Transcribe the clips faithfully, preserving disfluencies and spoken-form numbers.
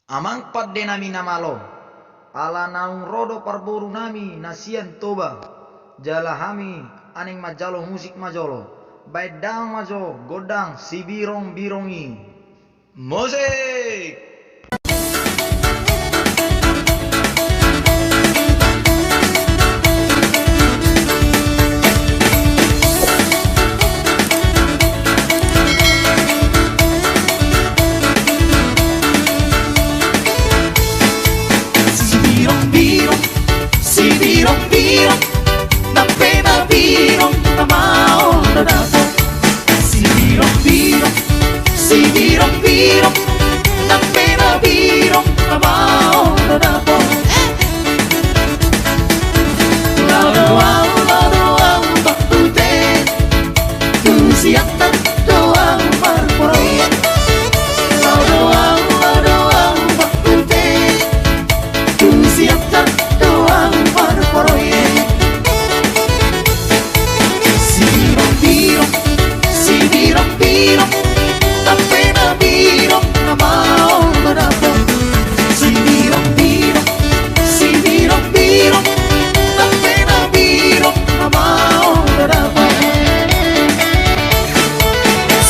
Amang pande nami na malo, ala naung ro do parboru nami na sian Toba, jala hami naeng manjalo musik ma jolo. Baen damang ma jo gondang Sibirong-birong i. Musik! Sibirong-birong, sibirong-birong, na pe na birong na maol do dapot. Sibirong-birong, sibirong-birong, na pe na birong na maol do dapot. Laho do au, laho do au, Pak Bute, tu Siantar do au marproyek. Laho do au, laho do au, Pak Bute, tu Siantar do au marproyek. Sibirong-birong, sibirong-birong, na pe na birong na maol do dapot. Sibirong-birong, sibirong-birong, na pe na birong na maol do dapot.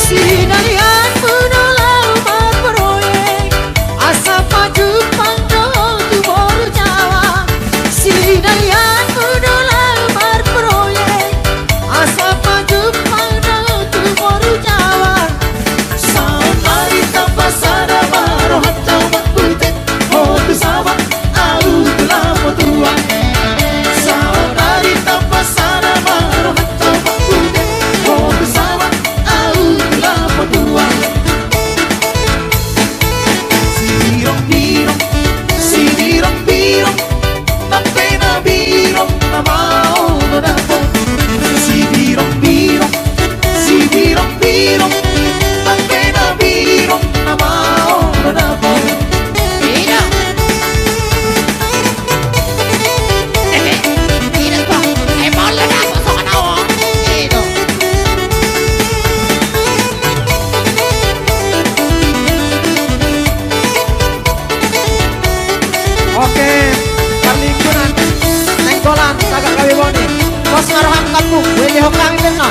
Sinalianmu do laho marproyek, asa pajumpang do tu boru Jawa. Sinalianmu do laho marproyek, asa pajumpang do tu boru Jawa. Saonari tamba sada ma rohanta, Pak Bute, ho tu Sawa, ahu tu Lamotuang. Saonari tamba sada ma rohanta, Pak Bute, ho tu Sawa, ahu tu Lamotuang. Sibirong-birong, sibirong-birong, na pe na birong na maol do dapot. Sibirong-birong, sibirong-birong, na pe na birong na maol do dapot. Ida. Oke, parlinggonan Nainggolan, Sagak Gabe Boni. Pos ma roham kampung, weli ho hami penna.